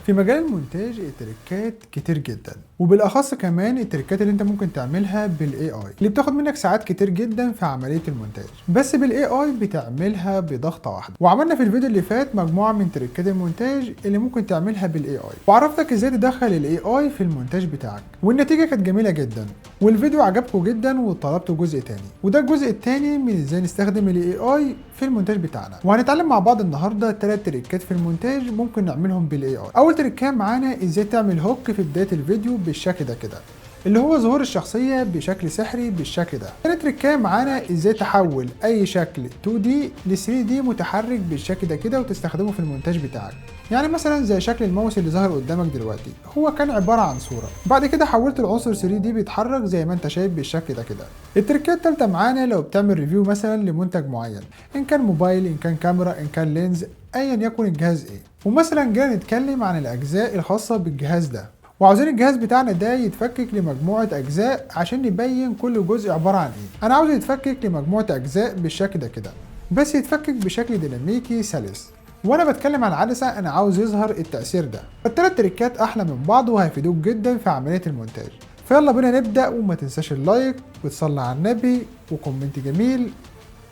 في مجال المونتاج التريكات كتير جدا، وبالاخص كمان التريكات اللي انت ممكن تعملها بال AI اللي بتاخد منك ساعات كتير جدا في عملية المونتاج، بس بال AI بتعملها بضغطه واحدة. وعملنا في الفيديو اللي فات مجموعة من تريكات المونتاج اللي ممكن تعملها بال AI، وعرفتك ازاي تدخل ال AI في المونتاج بتاعك، والنتيجة كانت جميلة جدا، والفيديو عجبكم جدا وطلبتوا جزء تاني، وده الجزء التاني من ازاي نستخدم ال AI في المونتاج بتاعنا. وهنتعلم مع بعض النهارده 3 تريكات في المونتاج ممكن نعملهم بال AI. اول تريكه معانا ازاي تعمل hook في بداية الفيديو بالشكل ده كده، اللي هو ظهور الشخصية بشكل سحري بالشكل ده. تاني تريكه معانا ازاي تحول اي شكل 2D ل 3D متحرك بالشكل ده كده وتستخدمه في المونتاج بتاعك. يعني مثلا زي شكل الماوس اللي ظهر قدامك دلوقتي، هو كان عبارة عن صوره، بعد كده حولت العنصر 3D بيتحرك زي ما انت شايف بالشكل ده كده. التريكات التالتة معانا لو بتعمل review مثلا لمنتج معين، ان كان موبايل، ان كان كاميرا، ان كان lens، ايا يكن الجهاز ايه. ومثلا جينا نتكلم عن الاجزاء الخاصة بالجهاز ده، وعاوزين الجهاز بتاعنا ده يتفكك لمجموعة أجزاء عشان نبين كل جزء عبارة عن إيه. أنا عاوزه يتفكك لمجموعة أجزاء بالشكل ده كده، بس يتفكك بشكل ديناميكي سلس. وأنا بتكلم عن عدسة، أنا عاوز يظهر التأثير ده. فالتلات تريكات أحلى من بعض وهيفيدوك جدا في عملية المونتاج. فيلا بينا نبدأ، وما تنساش ال like وتصلي على النبي و comment جميل،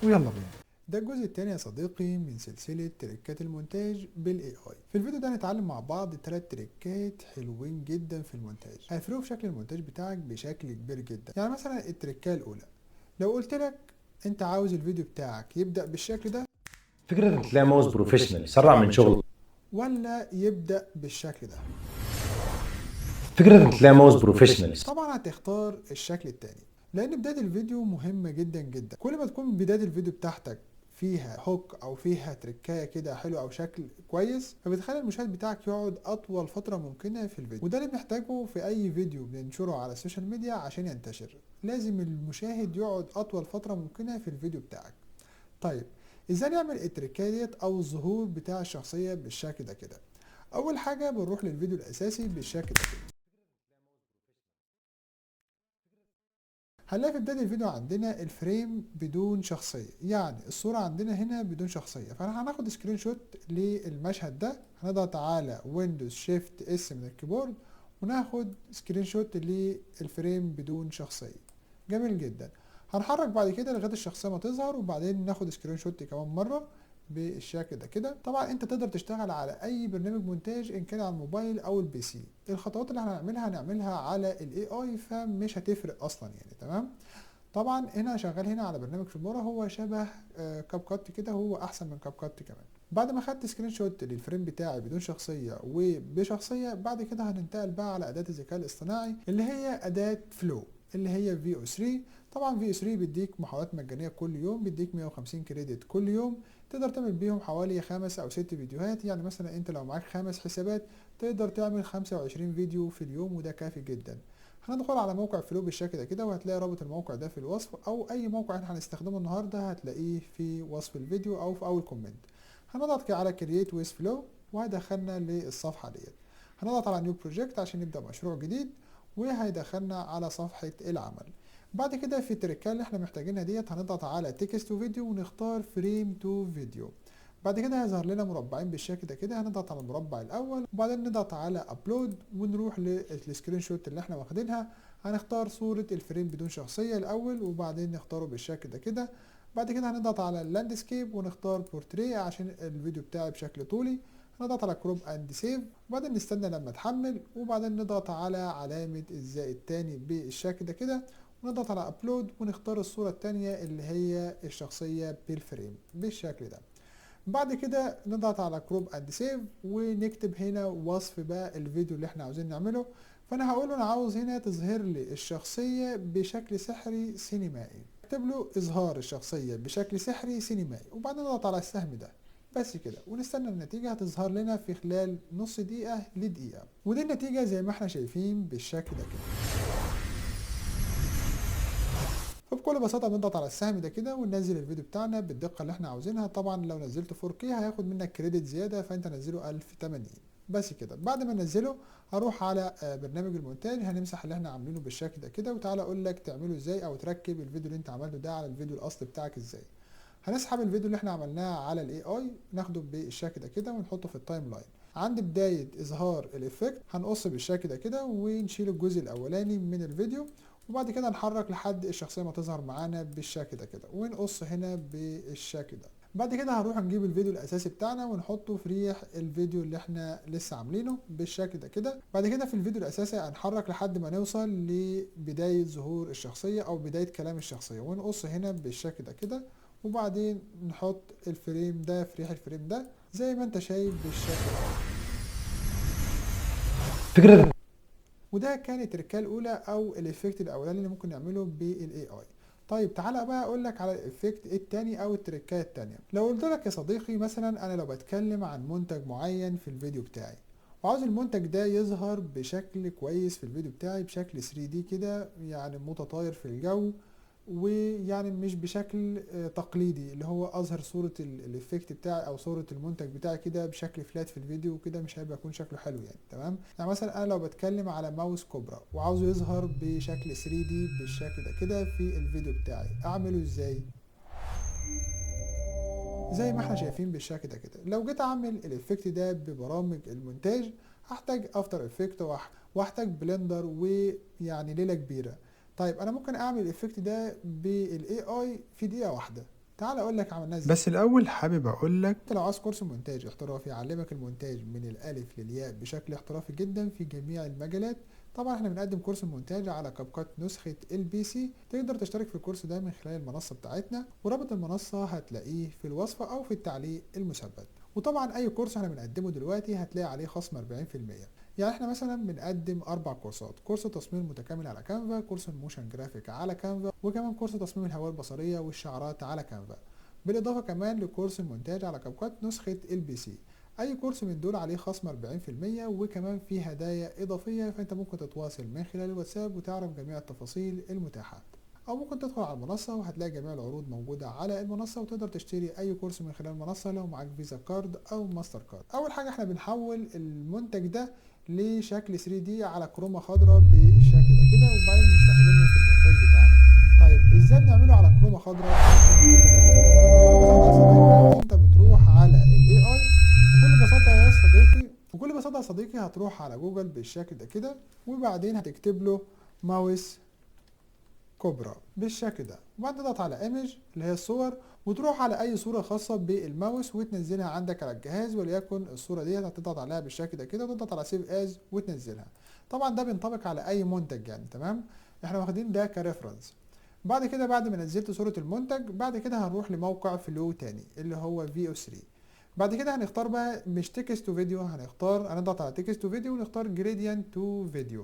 ويلا بينا. ده الجزء الثاني يا صديقي من سلسلة تريكات المونتاج بال AI. في الفيديو ده هنتعلم مع بعض 3 تريكات حلوين جدا في المونتاج، هيفرقوا في شكل المونتاج بتاعك بشكل كبير جدا. يعني مثلا التريكة الاولى، لو قلت لك انت عاوز الفيديو بتاعك يبدأ بالشكل ده، فكرة انك تلاقي ماوس professional يسرع من شغلك. ولا يبدأ بالشكل ده. فكرة انك تلاقي ماوس professional. طبعا هتختار الشكل الثاني، لان بداية الفيديو مهمة جدا جدا. كل ما تكون بداية الفيديو بتاعتك فيها hook او فيها تريكايه كده حلو او شكل كويس، فبتخلي المشاهد بتاعك يقعد اطول فترة ممكنة في الفيديو، وده اللي بنحتاجه في اي فيديو بننشره على ال social media عشان ينتشر. لازم المشاهد يقعد اطول فترة ممكنة في الفيديو بتاعك. طيب ازاي نعمل التريكايه ديت او الظهور بتاع الشخصية بالشكل ده كده؟ اول حاجة بنروح للفيديو الاساسي بالشكل ده كده. هنلاقي في بداية الفيديو عندنا ال frame بدون شخصية، يعني الصورة عندنا هنا بدون شخصية. فاحنا هناخد screenshot للمشهد ده، هنضغط على Windows Shift S من ال keyboard وناخد screenshot لل frame بدون شخصية. جميل جدا. هنحرك بعد كده لغاية الشخصية ما تظهر، وبعدين ناخد screenshot كمان مرة بالشكل ده كده. طبعا انت تقدر تشتغل على اي برنامج مونتاج ان كان على الموبايل او ال PC. الخطوات اللي احنا هنعملها على ال AI، فمش هتفرق اصلا يعني، تمام. طبعا هنا شغال هنا على برنامج Filmora، هو شبه CapCut كده، هو احسن من CapCut كمان. بعد ما خدت screenshot لل frame بتاعي بدون شخصية وبشخصيه، بعد كده هننتقل بقى على اداه الذكاء الاصطناعي اللي هي اداه Flow، اللي هي Veo 3. طبعا Veo 3 بيديك محاولات مجانية كل يوم، بيديك 150 credit كل يوم، تقدر تعمل بيهم حوالي 5 او 6 فيديوهات. يعني مثلا انت لو معاك 5 حسابات تقدر تعمل 25 فيديو في اليوم، وده كافي جدا. هندخل على موقع Flow بالشكل ده كده، وهتلاقي رابط الموقع ده في الوصف، او اي موقع احنا هنستخدمه النهارده هتلاقيه في وصف الفيديو او في اول comment. هنضغط على create with Flow وهيدخلنا للصفحه ديت. هنضغط على new project عشان نبدا مشروع جديد، وهيدخلنا على صفحة العمل. بعد كده في التريكة اللي احنا محتاجينها ديت هنضغط على text to video ونختار frame to video. بعد كده هيظهر لنا مربعين بالشكل ده كده، هنضغط على المربع الاول وبعدين نضغط على upload ونروح لل screenshot اللي احنا واخدينها. هنختار صورة ال frame بدون شخصية الاول وبعدين نختاره بالشكل ده كده. بعد كده هنضغط على ال landscape ونختار بورتريه عشان الفيديو بتاعي بشكل طولي. هنضغط على crop and save وبعدين نستنى لما تحمل، وبعدين نضغط على علامة الزائد التاني بالشكل ده كده، ونضغط على upload ونختار الصورة التانية اللي هي الشخصية بال frame بالشكل ده. بعد كده نضغط على crop and save ونكتب هنا وصف بقى الفيديو اللي احنا عاوزين نعمله. فانا هقول له انا عاوز هنا تظهر لي الشخصية بشكل سحري سينمائي، اكتب له اظهار الشخصية بشكل سحري سينمائي، وبعدين نضغط على السهم ده بس كده، ونستنى النتيجة هتظهر لنا في خلال نص دقيقة لدقيقة. ودي النتيجة زي ما احنا شايفين بالشكل ده كده. فبكل بساطة بنضغط على السهم ده كده وننزل الفيديو بتاعنا بالدقة اللي احنا عاوزينها. طبعا لو نزلته 4K هياخد منك credit زيادة، فانت نزله 1080 بس كده. بعد ما ننزله هروح على برنامج المونتاج، هنمسح اللي احنا عاملينه بالشكل ده كده، وتعالى اقول لك تعمله ازاي او تركب الفيديو اللي انت عملته ده على الفيديو الاصلي بتاعك ازاي. هنسحب الفيديو اللي احنا عملناه على ال AI، ناخده بالشكل ده كده ونحطه في ال timeline. عند بداية اظهار ال effect هنقص بالشكل ده كده ونشيل الجزء الاولاني من الفيديو، وبعد كده نحرك لحد الشخصية ما تظهر معانا بالشكل ده كده، ونقص هنا بالشكل ده. بعد كده هنروح نجيب الفيديو الاساسي بتاعنا ونحطه في ريح الفيديو اللي احنا لسه عاملينه بالشكل ده كده. بعد كده في الفيديو الاساسي هنحرك لحد ما نوصل لبداية ظهور الشخصية او بداية كلام الشخصية، ونقص هنا بالشكل ده كده، وبعدين نحط ال frame ده في ريح ال frame ده زي ما انت شايف بالشكل ده. فكرة وده كانت التركية الاولى او ال effect الاولاني اللي ممكن نعمله بال AI. طيب تعالى بقى اقول لك على ال effect التاني او التركايه التانية. لو قلت لك يا صديقي مثلا انا لو بتكلم عن منتج معين في الفيديو بتاعي، وعاوز المنتج ده يظهر بشكل كويس في الفيديو بتاعي بشكل 3D كده، يعني متطاير في الجو، ويعني مش بشكل تقليدي اللي هو اظهر صورة ال effect بتاعي او صورة المنتج بتاعي كده بشكل flat في الفيديو وكده، مش هيبقى يكون شكله حلو يعني. تمام، يعني مثلا انا لو بتكلم على ماوس كوبرا وعاوزه يظهر بشكل 3D بالشكل ده كده في الفيديو بتاعي، اعمله ازاي؟ زي ما احنا شايفين بالشكل ده كده. لو جيت اعمل ال effect ده ببرامج المونتاج هحتاج After Effects واحتاج Blender ويعني ليلة كبيرة. طيب انا ممكن اعمل ال effect ده بال AI في دقيقة واحدة. تعال اقول لك عملناه ازاي. بس الاول حابب اقول لك انت لو عايز كورس مونتاج احترافي يعلمك المونتاج من الالف للياء بشكل احترافي جدا في جميع المجالات، طبعا احنا بنقدم كورس المونتاج على CapCut نسخة ال PC. تقدر تشترك في الكورس ده من خلال المنصة بتاعتنا، ورابط المنصة هتلاقيه في الوصف او في التعليق المثبت. وطبعا اي كورس احنا بنقدمه دلوقتي هتلاقي عليه خصم 40%. يعني احنا مثلا بنقدم 4 كورسات: كورس تصميم متكامل على Canva، كورس ال motion graphic على Canva، وكمان كورس تصميم الهوية البصرية والشعارات على Canva، بالاضافة كمان لكورس المونتاج على CapCut نسخة ال PC. اي كورس من دول عليه خصم 40%، وكمان في هدايا اضافية، فانت ممكن تتواصل من خلال الواتساب وتعرف جميع التفاصيل المتاحة، او ممكن تدخل على المنصة وهتلاقي جميع العروض موجودة على المنصة، وتقدر تشتري اي كورس من خلال المنصة لو معاك Visa card او ماستر كارد. اول حاجة احنا بنحول المنتج ده لشكل 3D على chroma خضراء بالشكل ده كده، وبعدين نستخدمه في المونتاج بتاعنا. طيب ازاي بنعمله على chroma خضراء بالشكل ده كده؟ انت بتروح على ال AI بكل بساطة يا صديقي هتروح على جوجل بالشكل ده كده، وبعدين هتكتب له ماوس كوبرا بالشكل ده، وبعدين تضغط على image اللي هي الصور، وتروح على اي صورة خاصة بالماوس وتنزلها عندك على الجهاز، وليكن الصورة دي هتضغط عليها بالشكل ده كده، وتضغط على save as وتنزلها. طبعا ده بينطبق على اي منتج يعني، تمام، احنا واخدين ده ك reference. بعد كده بعد ما نزلت صورة المنتج، بعد كده هنروح لموقع Flow تاني اللي هو Veo 3. بعد كده هنختار بقى مش text to video، هنضغط على text to video ونختار gradient to video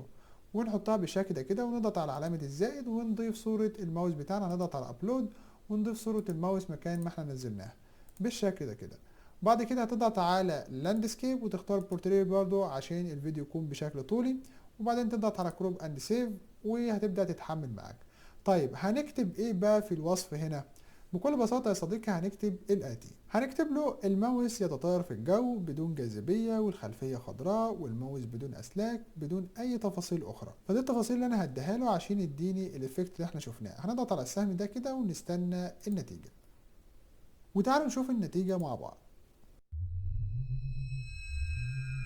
ونحطها بالشكل ده كده، ونضغط على علامة الزائد ونضيف صورة الماوس بتاعنا، هنضغط على upload ونضيف صورة الماوس مكان ما احنا نزلناها بالشكل ده كده. بعد كده هتضغط على landscape وتختار بورتريه برضو عشان الفيديو يكون بشكل طولي، وبعدين تضغط على crop and save وهتبدأ تتحمل معاك. طيب هنكتب ايه بقى في الوصف هنا؟ بكل بساطة يا صديقي هنكتب الآتي، هنكتب له الماوس يتطاير في الجو بدون جاذبية والخلفية خضراء والماوس بدون أسلاك بدون أي تفاصيل أخرى. فدي التفاصيل اللي أنا هديها له عشان يديني ال effect اللي احنا شفناه. هنضغط على السهم ده كده ونستنى النتيجة، وتعالوا نشوف النتيجة مع بعض.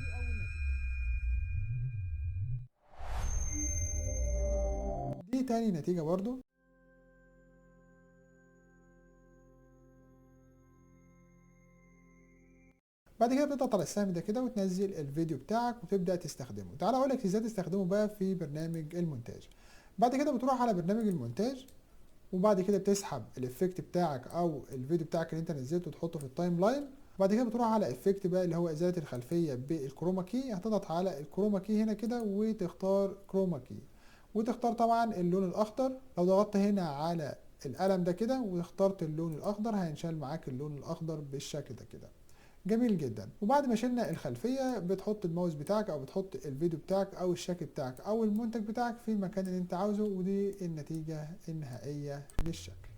دي أول نتيجة، دي تاني نتيجة برضو. بعد كده بتضغط على السهم ده كده وتنزل الفيديو بتاعك وتبدأ تستخدمه. تعالى اقول لك ازاي تستخدمه بقى في برنامج المونتاج. بعد كده بتروح على برنامج المونتاج، وبعد كده بتسحب ال effect بتاعك او الفيديو بتاعك اللي انت نزلته وتحطه في ال timeline. بعد كده بتروح على effect بقى اللي هو ازالة الخلفية بال chroma key، هتضغط على ال chroma key هنا كده وتختار chroma key وتختار طبعا اللون الاخضر. لو ضغطت هنا على القلم ده كده واخترت اللون الاخضر هينشال معاك اللون الاخضر بالشكل ده كده. جميل جدا. وبعد ما شلنا الخلفية بتحط الماوس بتاعك او بتحط الفيديو بتاعك او الشكل بتاعك او المنتج بتاعك في المكان اللي انت عاوزه، ودي النتيجة النهائية للشكل.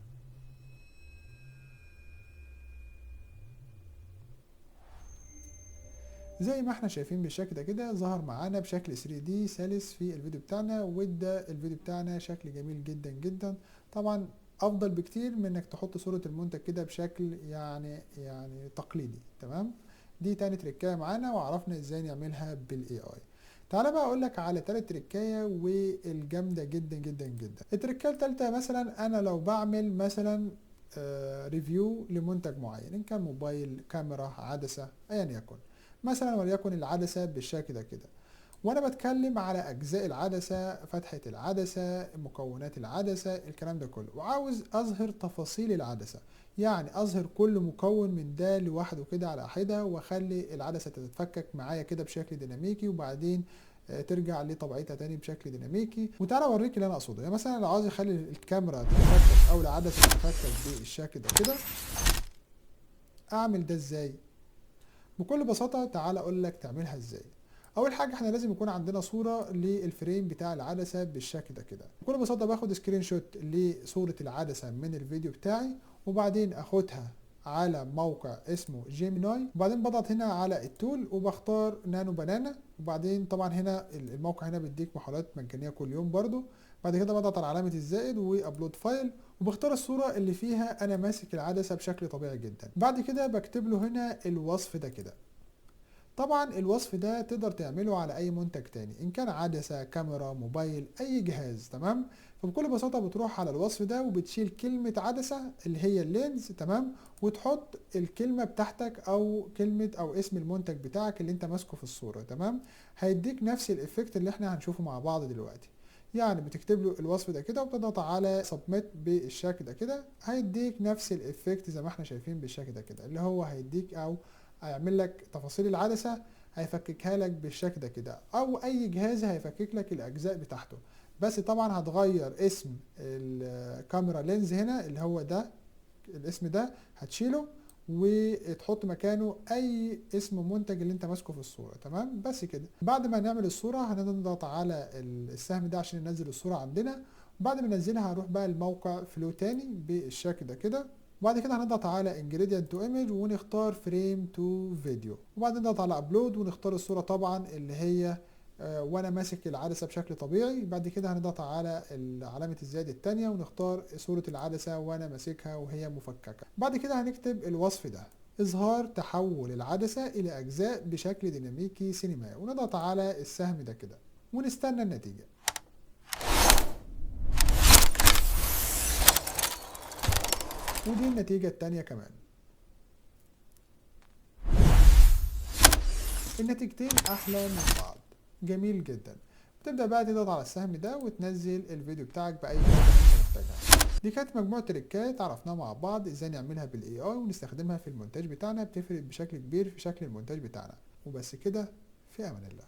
زي ما احنا شايفين بالشكل ده كده ظهر معانا بشكل 3D سلس في الفيديو بتاعنا، وادى الفيديو بتاعنا شكل جميل جدا جدا. طبعا افضل بكتير من انك تحط صورة المنتج كده بشكل يعني تقليدي. تمام، دي تاني تريكايه معانا وعرفنا ازاي نعملها بال AI. تعالى بقى اقول لك على تالت تريكايه والجامده جدا جدا جدا. التريكايه التالتة مثلا انا لو بعمل مثلا review لمنتج معين، ان كان موبايل، كاميرا، عدسة، ايا يكن، مثلا وليكن العدسة بالشكل ده كده، وانا بتكلم على اجزاء العدسة، فتحه العدسة، مكونات العدسة، الكلام ده كله، وعاوز اظهر تفاصيل العدسة، يعني اظهر كل مكون من ده لوحده كده على حده، واخلي العدسة تتفكك معايا كده بشكل ديناميكي، وبعدين ترجع لطبيعتها تاني بشكل ديناميكي. وتعالى اوريك اللي انا اقصده. يعني مثلا لو عاوز اخلي الكاميرا تتفكك او العدسة تتفكك بالشكل ده كده، اعمل ده ازاي؟ بكل بساطة تعالى اقول لك تعملها ازاي. اول حاجة احنا لازم يكون عندنا صوره لل frame بتاع العدسة بالشكل ده كده. بكل بساطة باخد screenshot لصورة العدسة من الفيديو بتاعي، وبعدين اخدها على موقع اسمه Gemini، وبعدين بضغط هنا على ال tool وبختار Nano Banana، وبعدين طبعا هنا الموقع هنا بيديك محاولات مجانية كل يوم برضو. بعد كده بضغط على علامة الزائد و upload file، وبختار الصورة اللي فيها انا ماسك العدسة بشكل طبيعي جدا. بعد كده بكتب له هنا الوصف ده كده. طبعا الوصف ده تقدر تعمله على اي منتج تاني، ان كان عدسة، كاميرا، موبايل، اي جهاز، تمام؟ فبكل بساطة بتروح على الوصف ده وبتشيل كلمة عدسة اللي هي ال lens، تمام؟ وتحط الكلمة بتاعتك او كلمة او اسم المنتج بتاعك اللي انت ماسكه في الصورة، تمام؟ هيديك نفس ال effect اللي احنا هنشوفه مع بعض دلوقتي. يعني بتكتب له الوصف ده كده وبتضغط على submit بالشكل ده كده، هيديك نفس ال effect زي ما احنا شايفين بالشكل ده كده، اللي هو هيديك او هيعمل لك تفاصيل العدسة، هيفككها لك بالشكل ده كده، او اي جهاز هيفكك لك الاجزاء بتاعته. بس طبعا هتغير اسم ال camera lens هنا اللي هو ده، الاسم ده هتشيله وتحط مكانه اي اسم منتج اللي انت ماسكه في الصورة، تمام؟ بس كده. بعد ما نعمل الصورة هنضغط على السهم ده عشان ننزل الصورة عندنا. بعد ما ننزلها هنروح بقى الموقع Flow تاني بالشكل ده كده، وبعد كده هنضغط على ingredient to image ونختار frame to video، وبعدين نضغط على upload ونختار الصورة طبعا اللي هي وانا ماسك العدسة بشكل طبيعي. بعد كده هنضغط على علامة الزائد التانية ونختار صورة العدسة وانا ماسكها وهي مفككة. بعد كده هنكتب الوصف ده، اظهار تحول العدسة الى اجزاء بشكل ديناميكي سينمائي، ونضغط على السهم ده كده ونستنى النتيجة. ودي النتيجة التانية كمان. النتيجتين أحلى من بعض، جميل جدا. بتبدأ بقى تضغط على السهم ده وتنزل الفيديو بتاعك بأي جودة انت محتاجها. دي كانت مجموعة تريكات عرفناها مع بعض ازاي نعملها بال AI ونستخدمها في المونتاج بتاعنا، بتفرق بشكل كبير في شكل المونتاج بتاعنا. وبس كده، في امان الله.